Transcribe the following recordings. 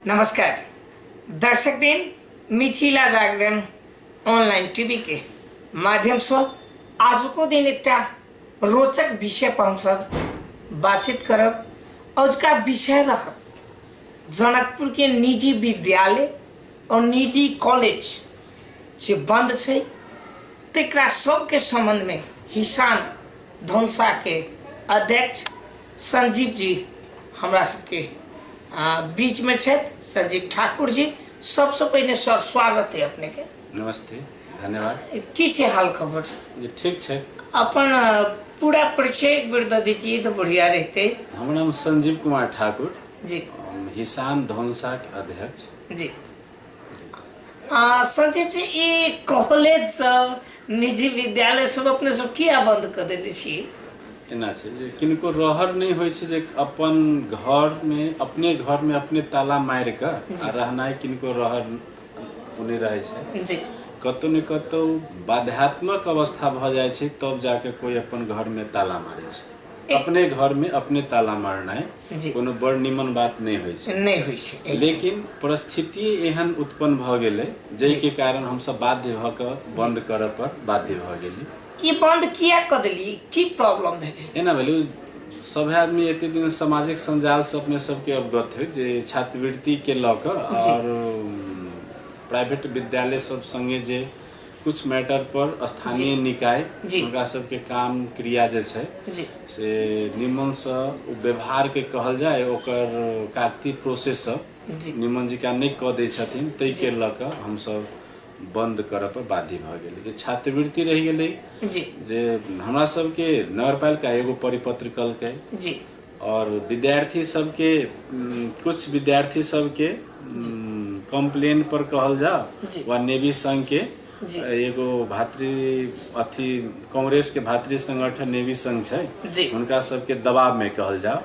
नमस्कार दर्शक दिन, मिथिला जागरण ऑनलाइन टीवी के माध्यम से आजुको दिन एकटा रोचक विषय पर हम सब बातचीत करब। अजुका विषय रहत जनकपुर के निजी विद्यालय और निजी कॉलेज जे बंद छै तकरा सबके संबंध में हिसान धनुषा के अध्यक्ष संजीव जी हमरा सबके बीच में छथि। संजीव ठाकुर जी, सबसे पहिने सर स्वागत है अपने के। नमस्ते, धन्यवाद। की छै हाल खबर? जी ठीक छै। अपन पूरा परिचय एक बेर दऽ दीजिए तो बढ़िया रहते। हमर नाम संजीव कुमार ठाकुर जी, हिसान धनुषा के अध्यक्ष जी। संजीव जी, ई कॉलेज सब निजी विद्यालय सब अपने सब किया बंद कर देने छी? एना छै जे किनको रहर नहि होइ छै जे अपन घर में अपने घर में अपने ताला मारि कऽ आ रहनाइ किनको रहर नहि रहै छै जी। कतौ ने कतौ बाध्यात्मक अवस्था भऽ जाइ छै तब जाके कोइ अपन घर में ताला मारै छै। अपने घर में अपने ताला मारनाइ कोनो बड़ निमन बात नहि होइ छै, नहि होइ छै। लेकिन परिस्थिति एहन उत्पन्न भऽ गेलै जाहिके कारण हमसब बाध्य भऽ कऽ बंद करऽ पर बाध्य भऽ गेली। ई बंद किया कऽ देली, की प्रॉब्लम भेलै? एना भेलै, सभ आदमी एते दिन सामाजिक संजाल से अपने सबके अवगत है जे छात्रवृत्ति के लऽ कऽ और प्राइवेट विद्यालय सब संगे जे कुछ मैटर पर स्थानीय निकाय हुनका सबके काम क्रिया जे छै से निमन से व्यवहार के कहल जाय ओकर कागती प्रोसेस सब निमन जी का नहि कऽ दै छथिन, ताहिके लऽ कऽ हमसब बंद करऽ पर बाध्य भऽ गेलै। छात्रवृत्ति रहि गेलै जे हमरा सबके नगरपालिका एगो परिपत्र कलकै जी, और विद्यार्थी सबके कुछ विद्यार्थी सबके कंप्लेन पर कहल जाओ वा नेवी संघ के एगो भातृ अथी कांग्रेस के भातृ संगठन नेवी संघ छै हुनका सबके दबाव में कहल जाओ।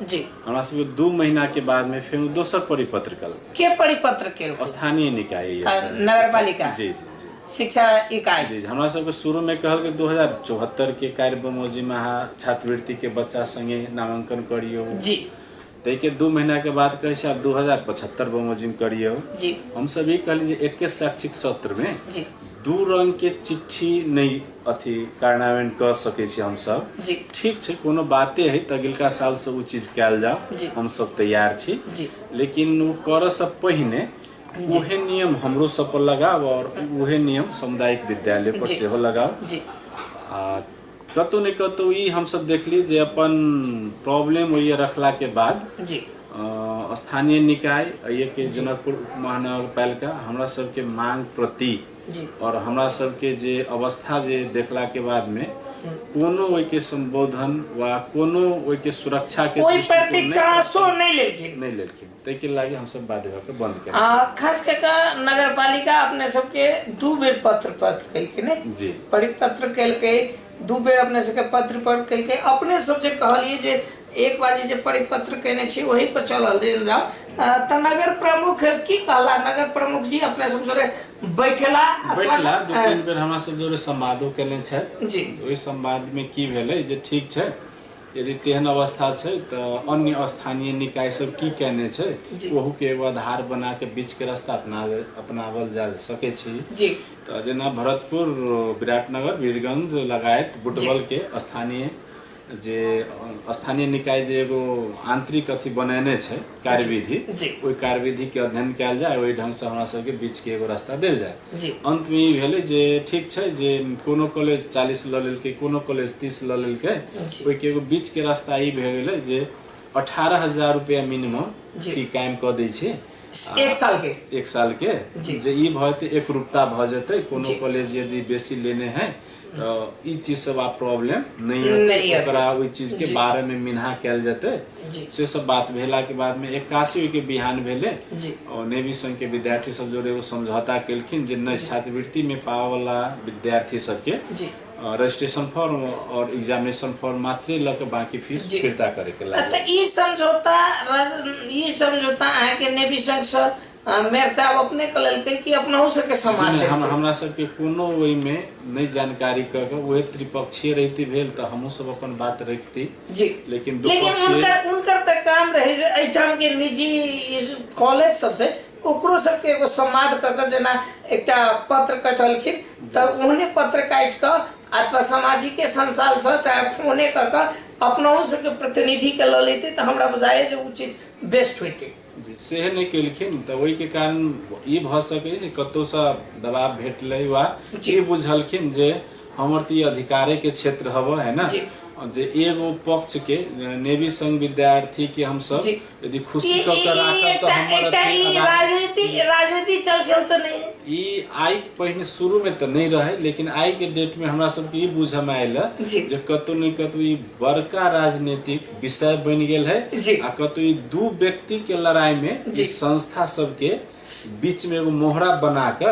हमरा सबके 2 महीना के बाद में फिर दोसर परिपत्र कल के परिपत्र केल स्थानीय निकाय नगरपालिका जी जी जी शिक्षा इकाई जी। हमरा सबके शुरू में कहल के 2074 के कार्य बमोजिम अहाँ छात्रवृत्ति के बच्चा संगे नामांकन करियो जी, ताहिके 2 महीना के बाद कहै छै आब 2075 बमोजिम करियो जी। हम सब ई कहली जे एके शैक्षिक सत्र में जी 2 रंग के चिट्ठी नहीं अथी कार्यान्वयन कर सकै छी हमसब जी। ठीक छै, कोनो बाते है तऽ अगिलका साल से उ चीज कयल जाओ, हम सब तैयार छी जी। लेकिन ओ करऽ से पहिने उहे नियम हमरो सब पर लगाव और उहे नियम सामुदायिक विद्यालय पर सेहो लगाव जी। आ कतौ ने कतौ ई हमसब देखली जे अपन प्रॉब्लम ओहि रखला के बाद जी स्थानीय निकाय के जनकपुर उप महानगरपालिका हमरा सबके मांग प्रति जी और हमरा सबके जे अवस्था जे देखला के बाद में कोनो ओहिके संबोधन वा कोनो ओहिके सुरक्षा के ओहि प्रति चासो नहीं लेलखिन, नहीं लेलखिन, ताहिके लागी हमसब बाध्य भऽ के बंद केलियै। खास कऽ के नगरपालिका अपने सबके 2 बेर पत्र केलकै ने जी, परिपत्र केलकै 2 बेर अपने सबके पत्र पर केलकै। अपने सब जे कहलियै जे एक बाजी जे परिपत्र केने छी ओही पर चलल देल जाओ, तऽ नगर प्रमुख की कहला? नगर प्रमुख जी अपने सब जोड़े बैठला बैठला 2-3 बेर हमरा सब जोड़े संवादो केने छथि जी। ओहि संवाद में की भेलै जे ठीक छै, यदि तेहन अवस्था छै तऽ अन्य स्थानीय निकाय सब की केने छै ओहू के एगो आधार बना के बीच के रास्ता अपनावल जा सकै छी जी। तऽ जेना भरतपुर, विराटनगर, वीरगंज लगायत बुटवल के स्थानीय जे स्थानीय निकाय जे एगो आंतरिक अथी बनेने छै कार्यविधि, ओहि कार्यविधि के अध्ययन कयल जाय, ओहि ढंग से हमरा सबके बीच के एगो रास्ता देल जाय। अंत में ई भेलै जे ठीक छै जे कोनो कॉलेज 40 लऽ लेलकै, कोनो कॉलेज 30 लऽ लेलकै, ओहिके एगो बीच के रास्ता ई भए गेलै जे 18,000 रुपया मिनिमम फी कायम कऽ दै छै 1 साल के, 1 साल के जे ई भऽ जेतै एकरूपता भऽ जेतै। कोनो कॉलेज यदि बेसी लेने है तऽ ई चीज सब आब प्रॉब्लम नहीं होतै, ओकरा ओहि चीज के बारे में मिन्हा कयल जेतै। से सब बात भेला के बाद में 81 के बिहान भेलै और नेवी संघ के विद्यार्थी सब जोड़े एगो समझौता केलखिन जे नहि छात्रवृत्ति में पाबऽ वाला विद्यार्थी सबके रजिस्ट्रेशन फॉर्म और एग्जामिनेशन फॉर्म मात्रे लऽ के बाकी फीस फिर्ता करे के लागल। तऽ ई समझौता अहाँके नेवी संघ से मेयर साहब अपने के लेलकै कि अपनहु सबके समाज? हमरा सबके कोनो ओहिमे नहि जानकारी कऽ के उहे त्रिपक्षीय रहिती भेल तऽ हमहूँ सब अपन बात रखती जी। लेकिन उनकर तऽ काम रहे जे एहिठाम के निजी कॉलेज सबसे ओकरो सबके एगो संवाद कऽ के जेना एकटा पत्र कटलखिन तऽ ओहने पत्र काटि कऽ अथवा सामाजिके संसारसँ चाहे फोने कऽ के अपनहु सबके प्रतिनिधिके लऽ लेतै तऽ हमरा बुझाइए जे ओ चीज बेस्ट होइतै। जी सेहे नहि केलखिन तऽ ओहिके कारण ई भऽ सकै जे कतहुसँ दबाव भेटलै वा ई बुझलखिन जे हमर तऽ ई अधिकारेके क्षेत्र हबऽ है ना, जे एगो पक्ष के नेवी संघ विद्यार्थी के हम सब यदि खुशी कऽ के राखब तऽ हमर राजनीति चल गेल तऽ नहीं। ई आइ पहिने शुरू में तऽ नहीं रहे, लेकिन आइ के डेट में हमरा सबके ई बुझऽ में आयल जे कतौ ने कतौ ई बड़का राजनीतिक विषय बनि गेल है आ कतौ ई दू व्यक्ति के लड़ाई में ई संस्था सबके बीच में एगो मोहरा बना के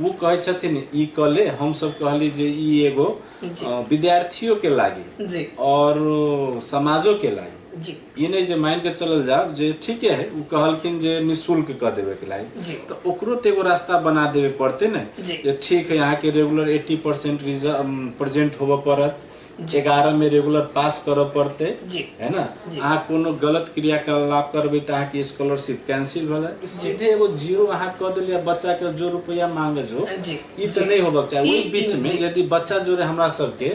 वो कहै छथिन ई कले, हम सब कहली जे ई एगो विद्यार्थियों के लागी और समाजों के लागी, ई नहीं जे मान के चलल जाओ जे ठीके है वो कहलखिन जे निःशुल्क कऽ देवे के लागी तो ओकरो तो एगो रास्ता बना देवे पड़ते ने जे ठीक है यहाँ के रेगुलर 80% प्रेजेंट होबऽ पड़त, 11 में रेगुलर पास करऽ पड़ते है ना, अहाँ कोनो गलत क्रियाकलाप करबै तऽ अहाँके स्कॉलरशिप कैंसिल भऽ जायत। सीधे एगो जीरो अहाँ कऽ देलियै बच्चा के जो रुपया मांगे जो, ई तऽ नहीं होबक चाही। ओहि बीच में यदि बच्चा जोड़े हमरा सबके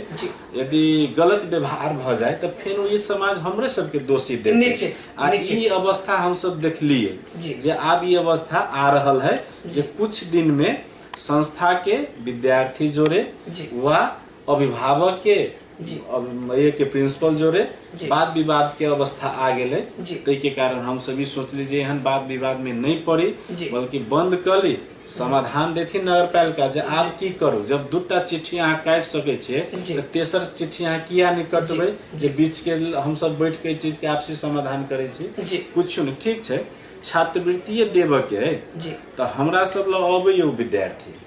यदि गलत व्यवहार भऽ जाए तऽ फेर ई समाज हमरे सबके दोषी देतै। आ ई अवस्था हमसब देखलियै जे आब ई अवस्था आ रहल है जे कुछ दिन में संस्था के विद्यार्थी जोड़े वा अभिभावक के के प्रिंसिपल जोड़े वाद विवाद के अवस्था आ गेलै। ताहिके कारण हम सब ई सोचली जे एहन वाद विवाद में नहीं पड़ी बल्कि बंद कऽ ली, समाधान देथिन नगरपालिका जे आब की करू। जब दूटा चिट्ठी अहाँ काटि सकै छियै तऽ तेसर चिट्ठी अहाँ किया नहि कटबै जे बीच के हमसब बैठ के चीज के आपसी समाधान करै छी। कुछ नहि, ठीक छै छात्रवृत्तिए देबऽ के है तऽ हमरा सब लग अबैया विद्यार्थी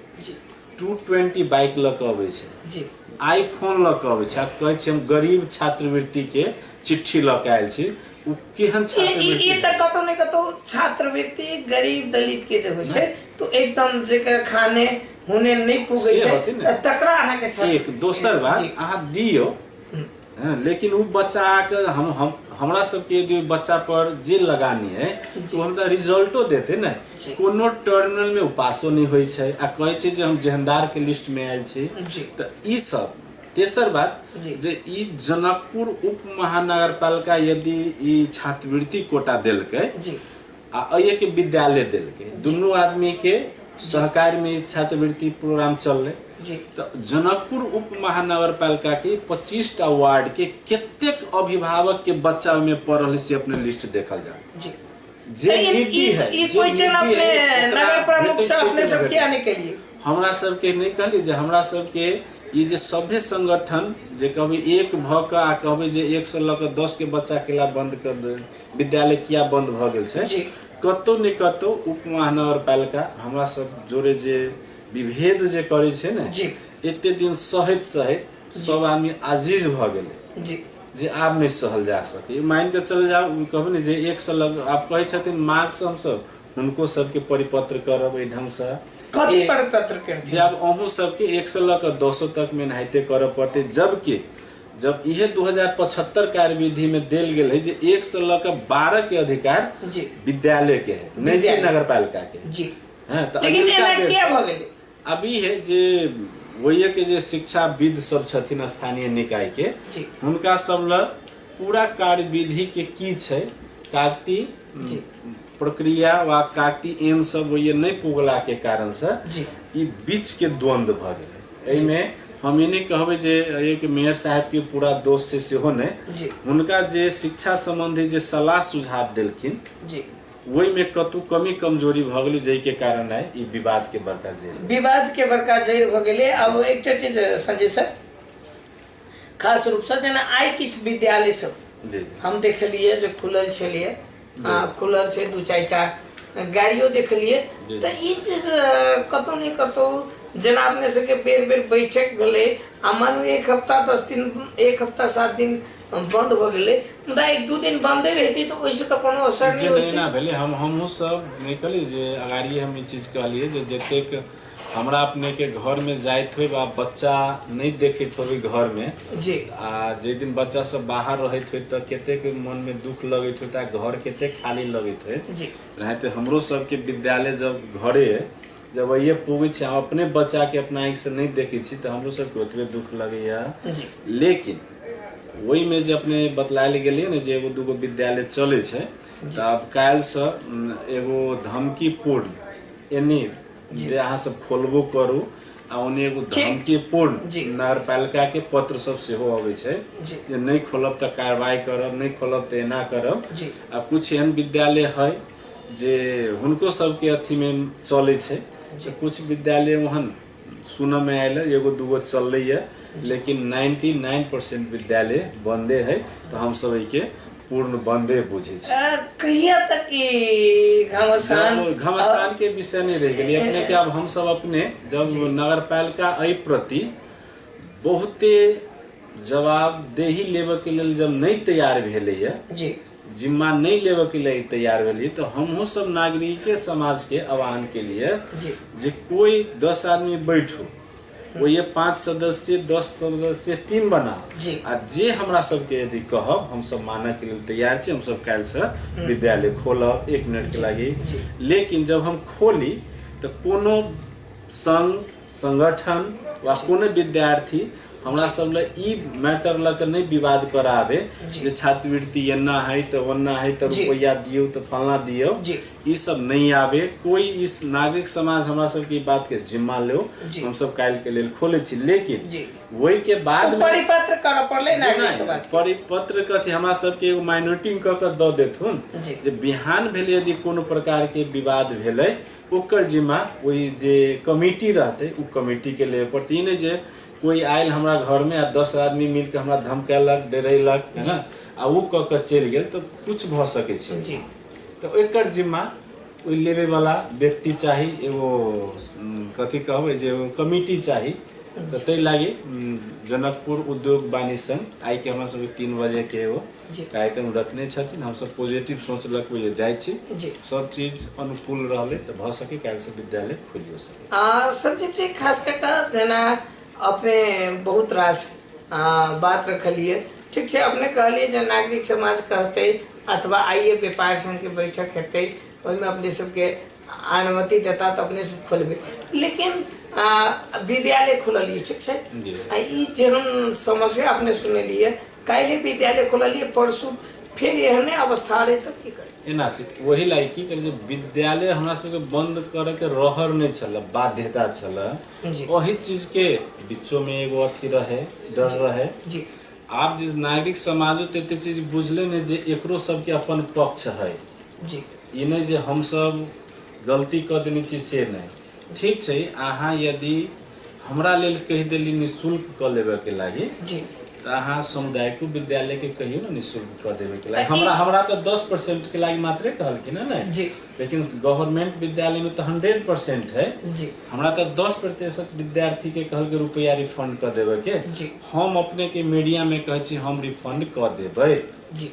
220 बाइक लऽ कऽ अबै छै, आईफोन लऽ कऽ अबै छै, कहै छै हम गरीब छात्रवृत्ति के चिट्ठी लऽ कऽ आयल छी। ओ केहन छात्रवृत्ति? ई तऽ कतौ ने कतौ छात्रवृत्ति गरीब दलित के जे होइ छै तो एकदम जेकर खाने हुने नहि पुगै छै तकरा अहाँके एक दोसर बात अहाँ दियौ, लेकिन ओ बच्चा आके हम हमरा सबके यदि बच्चा पर जे लगानी है तो हमरा रिजल्टो देते ने। कोनो टर्मिनल में उपासो नहीं होइ छै आ कहै छै जे हम जेहनदार के लिस्ट में आयल छी। तऽ ई सब तेसर बात जे ई जनकपुर उप महानगरपालिका यदि ई छात्रवृत्ति कोटा देलकै आ एहि के विद्यालय देलकै, दुनू आदमी के सहकार में छात्रवृत्ति प्रोग्राम चललै तो जनकपुर उप महानगरपालिका के 25टा वार्ड के कतेक अभिभावक के बच्चा में पढ़ल से अपने लिस्ट देखल जाए। जे नीति है ई क्वेश्चन अपने नगर प्रमुख से अपने सब के आने के लिए हमरा सबके नहीं कहली जे हमरा सबके ई जे सभे संगठन जे कहबै एक भ के आ कहबै जे 1 से लऽ के 10 के बच्चा केला बंद कर दे, विद्यालय किया बंद भऽ गेल छै, कतौ ने कतौ उप महानगरपालिका हमरा सब जोड़े जे विभेद जे करै छै ने एते दिन सहैत सहैत सब आदमी आजीज भऽ गेलै जे आब नहि सहल जा सकै। मान के चल जाउ कहबै ने जे 1 से लग आब कहै छथिन मार्ग से हमसब हुनको सबके परिपत्र करब एहि ढंगसँ कथी परिपत्र करथिन जे आब अहूँ सबके 1 से लऽ कऽ 10 तक में एनाहिते करऽ पड़तै। जबकि जब इहे 2075 कार्यविधि में देल गेल है जे 1 से लऽ कऽ 12 के अधिकार विद्यालय के है नहीं कि नगरपालिका के जी। हाँ, तो लेकिन एना किया भऽ गेलै? अभी है जे वही के जे शिक्षाविद सब छथिन स्थानीय निकाय के हुनका सब लग पूरा कार्यविधि के की छै कागती प्रक्रिया वा कागती एन सब वही नहीं पुगला के कारण से ई बीच के द्वंद्व भऽ गेलै। एहिमे हम ई नहीं कहबै जे एक मेयर साहब के पूरा दोष छै सेहो नहि, हुनका जे शिक्षा संबंधी जे सलाह सुझाव देलखिन ओहिमे कतौ कमी कमजोरी भऽ गेलै जाहिके कारण है ई विवाद के बड़का जड़ विवाद के बड़का जड़ भऽ गेलै। आब एकटा चीज संजीव सर खास रूपसँ जेना आइ किछु विद्यालय सब हम देखलियै जे खुलल छलियै, खुलल छै 2-4 टा गाड़ियो देखलियै, तऽ ई चीज कतौ ने कतौ जेना अपने सबके बेर बेर बैठक भेलै आ मानू 1 हफ्ता 10 दिन 1 हफ्ता 7 दिन बंद हो गेलै, मुदा 1-2 दिन बंदे रहती तो ओहिसँ तऽ कोनो असर नहि होइतै। एना भेलै हमहूँ सब नहि कहलियै जे अगाड़िए हम ई चीज कहलियै जे जतेक हमरा अपने के घर में जाइत होइब आ बच्चा नहीं देखैत होबे घर में जी, आ जे दिन बच्चा सब बाहर रहैत होय तऽ कतेक मन में दुख लगैत होय आ घर कतेक खाली लगैत होय जी। रहते हमरो सबके विद्यालय जब घरे जब अइए पुगै छी, हम अपने बच्चा के अपना आँखि से नहीं देखै छी तऽ हमरो सबके ओतबे दुख लगैया जी। लेकिन ओहिमे जे अपने बतलायल गेलियै ने जे एगो दूगो विद्यालय चलै छै, तऽ आब काल्हिसँ एगो धमकीपूर्ण एनी जे अहाँ सब खोलबो करू आ ओने एगो धमकीपूर्ण नगरपालिका के पत्र सब सेहो अबै छै जे नहि खोलब तऽ कार्रवाई करब, नहि खोलब तऽ एना करब। आ कुछ एहन विद्यालय है जे हुनको सबके अथीमे चलै छै, तऽ कुछ विद्यालय ओहन सुनऽमे आयल एगो दूगो चलैया, लेकिन 99% विद्यालय बंदे है, तऽ हमसब एहिके पूर्ण बंदे बुझै छी। कहिया तक ई घमासान घमासान के विषय नहीं रह गेलै अपने के। अब हमसब अपने जब नगरपालिका एहि प्रति बहुते जवाबदेही लेबऽ के लेल जब नहीं तैयार भेलैया जी, जिम्मा नहीं लेबऽ के लेल तैयार भेलियै, तऽ हमहूँ सब नागरिके समाज के आह्वान के लिए जे कोई 10 आदमी बैठू, ओहि 5 सदस्य 10 सदस्य टीम बनाओ आ जे हमरा सबके यदि कहब हम सब मानऽ के लेल तैयार छी, हम सब काल्हिसँ विद्यालय खोलब 1 मिनट के लागि। लेकिन जब हम खोली तऽ कोनो संघ संगठन वा कोनो विद्यार्थी हमरा सब ले ई मैटर लऽ के नहीं विवाद कराबे जे छात्रवृत्ति एना है तऽ ओना है तऽ रुपैआ दियौ तऽ फलना दियौ, ई सब नहीं आबे। कोई इस नागरिक समाज हमरा सबके ई बात के जिम्मा लो, हम सब काल्हि के लेल खोले छी। लेकिन वही के बाद परिपत्र करऽ पड़लै नागरिक समाज, परिपत्र कथी हमरा सबके एगो माइनोरिटी कऽ के दऽ देथुन जे बिहान भेलै यदि कोनो प्रकार के विवाद भेलै ओकर जिम्मा वही जे कमिटी रहतै ओ कमिटी के लेबे पड़तै। ई नहि जे कोई आयल हमरा घर में आ 10 आदमी मिल के हमरा धमकेलक डरेलक है ना आ ओ कऽ के चलि गेल तऽ कुछ भऽ सकै छै जी। तऽ एकर जिम्मा ओहि लेबे वाला व्यक्ति चाही, एगो कथी कहबै जे एगो कमिटी चाही। तऽ ताहि लागि जनकपुर उद्योग वाणिज्य संघ आइ के हमरा सबके 3 बजे के एगो कार्यक्रम रखने छथिन। हमसब पॉजिटिव सोच लऽ के जाइ छी, सब चीज अनुकूल रहलै तऽ भऽ सकै काल्हिसँ विद्यालय खोलियो सकै। संजीव जी, खास कऽ के जेना अपने बहुत रास बात रखलिए, ठीक छै, अपने कहलिए जे नागरिक समाज कहतै अथवा आइए व्यापार संघके बैठक हेतै ओहिमे अपने सबके अनुमति देता तऽ अपने सब खोलबै, लेकिन विद्यालय खोललिए, ठीक छै, ई जेहन समस्या अपने सुनलिए, काल्हि विद्यालय खोललिए परसू फेर एहने अवस्था रहै तऽ की करी? एना छै, वही लागि की करी जे विद्यालय हमरा सबके बंद करे के रहर नहीं छल, बाध्यता छल। ओही चीज के बीचो में एगो अथी रहे, डर रहे जी। आप जिस नागरिक समाजो ते चीज बुझले ने जे एकरो सबके अपन पक्ष है जी, ई नहीं जे हम सब गलती कऽ देने छी से नहीं। ठीक छै, अहाँ यदि हमरा लेल कहि देली निःशुल्क कऽ लेबे के लागि जी, तऽ अहाँ सामुदायिक विद्यालय के कहियो ने निःशुल्क कऽ देबे के लागि। हमरा हमरा तऽ 10% के लागि मात्रे कहलखिन है ने जी, लेकिन गवर्नमेंट विद्यालय में तऽ 100% है जी। हमरा तऽ 10% विद्यार्थी के कहलकै रुपया रिफंड कऽ देबे के जी। हम अपने के मीडिया में कहै छी हम रिफंड कऽ देबै जी।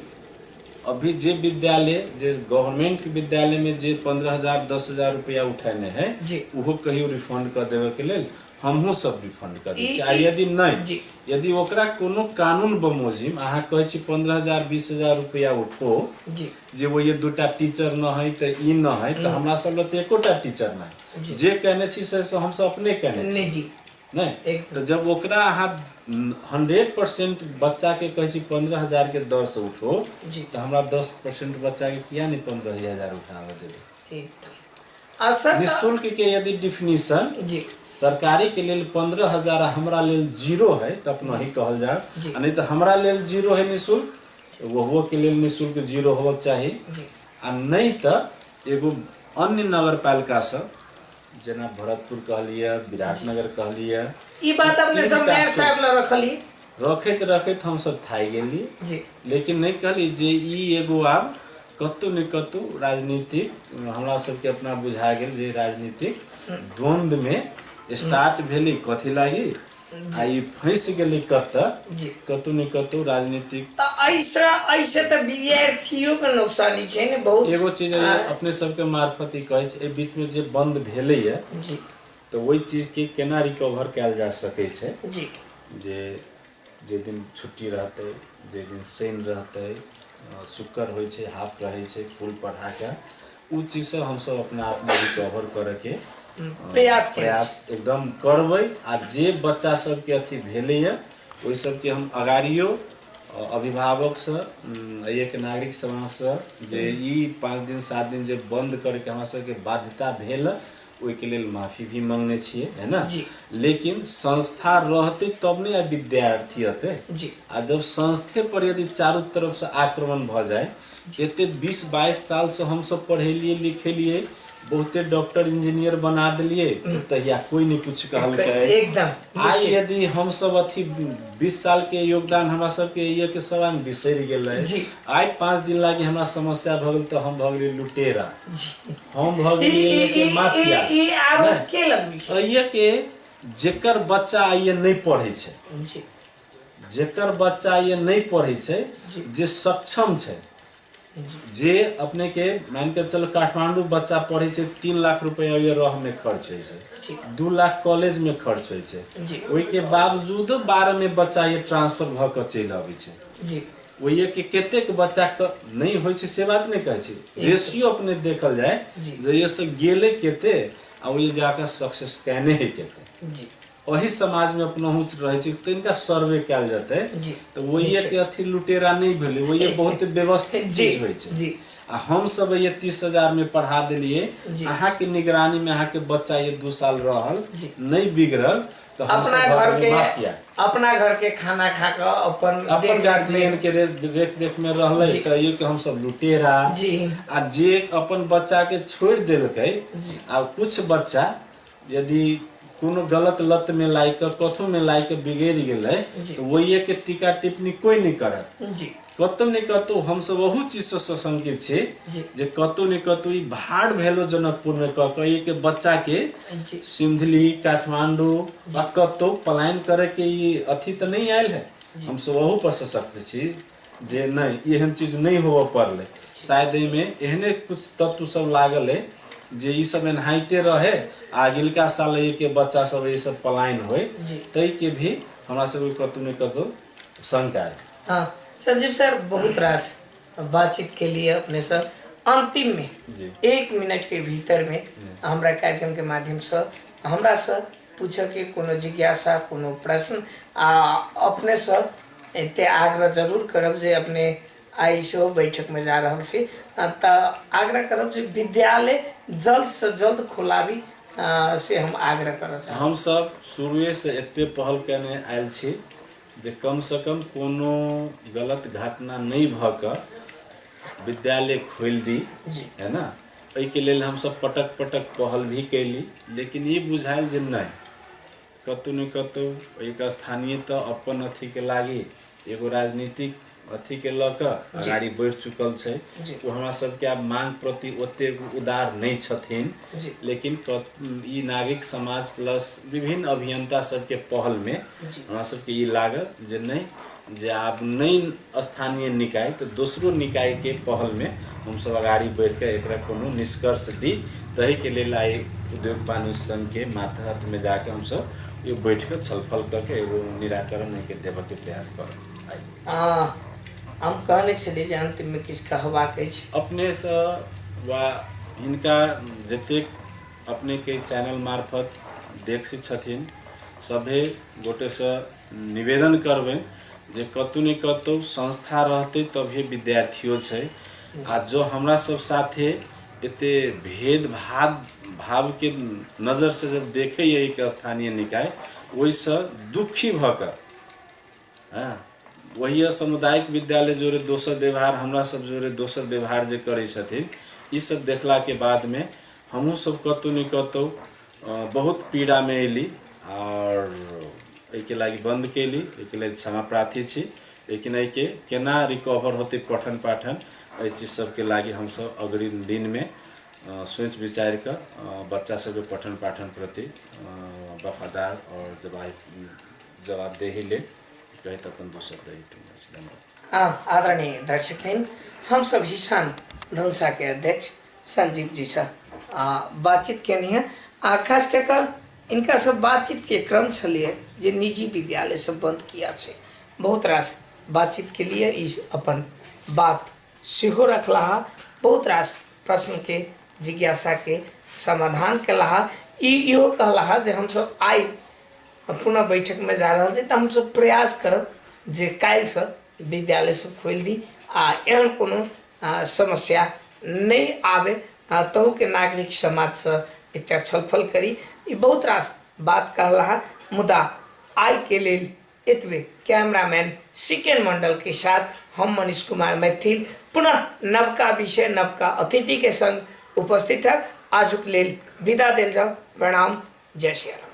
अभी जे विद्यालय जे गवर्नमेंट के विद्यालय में जे 15,000 10,000 रुपया उठेने है जी, ओहो कहियो रिफंड कऽ देबे के लेल हमहूँ सब रिफंड कर दै छी। आ यदि नहि, यदि ओकरा कोनो कानून बमोजिम अहाँ कहै छी 15,000 20,000 रुपया उठो जी, जे वो ये 2टा टीचर न है तऽ ई न है, तऽ हमरा सब लग एकोटा टीचर नहीं, जे कहने छी से हमसब अपने कहने छी जी नहीं। तऽ जब ओकरा अहाँ 100% बच्चा के कहै छी 15,000 के दर से उठो जी, तऽ हमरा 10% बच्चा के किया नहीं 15,000 उठाबऽ देबै? एकदम निःशुल्क के यदि डिफिनीशन जी सरकारी के लेल 15,000 हमरा लेल 0 है तऽ अपना ही कहल जाए, आ नहीं तऽ हमरा लेल 0 है निःशुल्क, ओहो के लेल निःशुल्क 0 होबक चाही जी। आ नहीं तऽ एगो अन्य नगरपालिका सब जेना भरतपुर कहलिए, विराटनगर कहलिए, ई बात अपने सब मेयर साहब लग रखलिए, रखैत रखैत हम सब थाकि गेलिए जी। लेकिन नहीं कहली जे ई एगो आब कतौ ने कतौ राजनीतिक हमरा सबके अपना बुझा गेल जे राजनीतिक द्वंद्व में स्टार्ट भेलै कथी लागि आ ई फंसि गेलै कतऽ जी, कतौ ने कतौ राजनीतिक। तऽ ऐसे ऐसे तऽ विद्यार्थियों के नुकसानी छै ने बहुत। एगो चीज अपने सबके मार्फत ई कहै छै, एहि बीच में जे बंद भेलैया जी, तऽ ओहि चीजके केना रिकवर कयल जा सकै छै जी। जे जे दिन छुट्टी रहतै, जे दिन शनि रहतै, शुक्र होइ छै, हाफ रहै छै, फुल पढ़ाके ओ चीज सब हमसब अपना आपमे रिकवर करैके प्रयास एकदम करबै। आ जे बच्चा सबके अथी भेलैए ओहि सबके हम अगाड़ियो अभिभावकसँ एक नागरिक समाजसँ जे ई 5 दिन 7 दिन जे बंद करके हमरा सबके बाध्यता भेल ओहिके लेल माफी भी मांगने छियै, है ना। लेकिन संस्था रहते तब ने विद्यार्थी अते जी। आ जब संस्थे पर यदि चारू तरफ से आक्रमण भ जाए, एते 20-22 साल से हम सब पढ़ेलिए लिखेलिए, बहुते डॉक्टर इंजीनियर बना दिलिए, तहिया कोई नहीं कुछ कहलकै एकदम। आइ यदि हम सब अथी 20 साल के योगदान हमरा सबके ये के सब आदमी बिसरि गेलै। आइ 5 दिन लागी हमरा समस्या भऽ गेल तऽ हम भऽ गेलियै लुटेरा जी, हम भऽ गेलियै के माफिया। ई आरोप के लगबै छै एहिये के जेकर बच्चा आइए नहि पढ़ै छै जी, जेकर बच्चा आइए नहि पढ़ै छै, जे सक्षम छै, जे अपने के मान के चलो काठमांडू बच्चा पढ़े छै 3 लाख रुपया रह में खर्च होइ छै, 2 लाख कॉलेज में खर्च होइ छै, ओहि के बावजूद 12 में बच्चा ये ट्रांसफर भऽ के चलि अबै छै जी। ओहि के कतेक बच्चा नहीं होइ छै से बात नहीं कहै छै, रेशियो अपने देखल जाए जे ये सब गेलै कते आ ओहि जाकर सक्सेस केने है कते जी। वही समाज में अपनहु रहै छै तनिका सर्वे कयल जेतै तऽ ओहि के अथी लुटेरा नहीं भेलै, ओहि बहुत व्यवस्थित चीज होइ छै जी। आ हम सब ये 30,000 में पढ़ा देलिए, अहाँ के निगरानी में अहाँ के बच्चा ये 2 साल रहल नहीं बिगड़ल तो हम अपना सब घर के माफिया, अपना घर के खाना खा के अपन अपन गार्जियन के देख देख में रहलै तऽ ये के हम सब लुटेरा जी। आ जे अपन बच्चा के छोड़ देलकै आ कुछ बच्चा यदि कोनो गलत लत में लाइक कथो में लाइक बिगड़ गेलै तो वही के टीका टिप्पणी कोई नहीं करत जी। कतौ ने कतौ हम सब ओहू चीज से सशंकित छी जे कतौ ने कतौ ई भाड़ भेलो जनकपुर में कह के के बच्चा के सिंधुली काठमांडू वा कतौ पलायन करे के ई अथी तो नहीं आयल है। हम सब ओहू पर सशक्त छी जे नहीं एहन चीज नहीं होबऽ पड़लै, शायद एहिमे एहने कुछ तत्व सब लागल है जे ई सब एनाहिते रहे आ अगिलका साल के बच्चा सब ई सब पलायन होय, तै के भी हमरा सब कतौ ने कतौ शंका है। हाँ संजीव सर, बहुत रास बातचीत के लिए अपने सर अंतिम में 1 मिनट के भीतर में हमरा कार्यक्रम के माध्यम से हमरा से पूछे के कोनो जिज्ञासा कोनो प्रश्न आ अपने से एते आग्रह जरूर करब जे अपने आई सेहो बैठक में जा रहल छी तऽ आग्रह करब जे विद्यालय जल्द से जल्द खोलाबी से हम आग्रह करऽ चाहब। हम सब शुरुए से एते पहल केने आयल छी जे कम से कम कोनो गलत घटना नहीं भऽ कऽ विद्यालय खोलि दी जी, है ना। एहिके लेल हम सब पटक पटक पहल भी कैली, लेकिन ई बुझायल जे नहीं कतौ ने कतौ एक स्थानीय तऽ अपन अथीके लागी एगो राजनीतिक अथी के लऽ कऽ अगाड़ी बढ़ि चुकल छै, ओ हमरा सबके आब मांग प्रति ओतेक उदार नहीं छथिन। लेकिन ई नागरिक समाज प्लस विभिन्न अभियंता सबके पहल में हमरा सबके ई लागल जे नहीं जे आब नहीं स्थानीय निकाय तो दोसरो निकाय के पहल में हम सब अगाड़ी बढ़ि के एकरा कोनो निष्कर्ष दी, तही के लेल आइ उद्योग वाणिज्य संघ के मातहत में जाके हम सब ये बैठ के छलफल करके एगो निराकरण के देबऽ के प्रयास करब। हम कहने छलियै जे अंतिम में किछु कहबाक अछि अपनेसँ वा हिनका जतेक अपनेके चैनल मार्फत देखै छथिन सभे गोटेसँ निवेदन करबनि जे कतौ ने कतौ संस्था रहतै तभिए विद्यार्थियो छै, आ जो हमरा सब साथे एते भेदभाव भाव के नजर से जब देखैए एक स्थानीय निकाय ओहिसँ दुखी भऽ कऽ हँ वही सामुदायिक विद्यालय जोड़े दोसर व्यवहार हमरा सब जोड़े दोसर व्यवहार जे करै छथिन, ई सब देखला के बाद में हमहूँ सब कतौ ने कतौ बहुत पीड़ा में अयली और एहिके लागि बंद कैली, एहिके लेल क्षमा प्रार्थी छी। लेकिन एहिके केना रिकवर होतै पठन पाठन एहि चीज सबके लागि हमसब अग्रिम दिन में सोच विचार कऽ बच्चा सबके पठन पाठन प्रति वफादार और जवाबदेही लेल कहैत अपन दोसर धन्यवाद। आदरणीय दर्शकगण, हम सब हिसान धनुषा के अध्यक्ष संजीव जी से बातचीत केनी है आ खास कऽ इनका सब बातचीत के क्रम छलिए जे निजी विद्यालय सब बंद किया छै। बहुत रास बातचीत के लिए इस अपन बात सेहो रखलाहा, बहुत रास प्रश्न के जिज्ञासा के समाधान केलाहा। इहो कहलाहा जे हमसब आइ पुनः बैठक में जा रहल छी, तऽ हमसब प्रयास करब जे काल्हिसँ विद्यालय सब खोलि दी आ एहन कोनो समस्या नहि आबे, तहूके नागरिक समाजसँ एकटा छलफल करी। ई बहुत रास बात कहलाहा। मुदा आइ के लेल एतबे। कैमरामैन सिकेन मंडल के साथ हम मनीष कुमार मैथिल पुनः नवका विषय नवका अतिथि के संग उपस्थित है। आजुक लेल विदा देल जाओ। प्रणाम, जय श्री राम।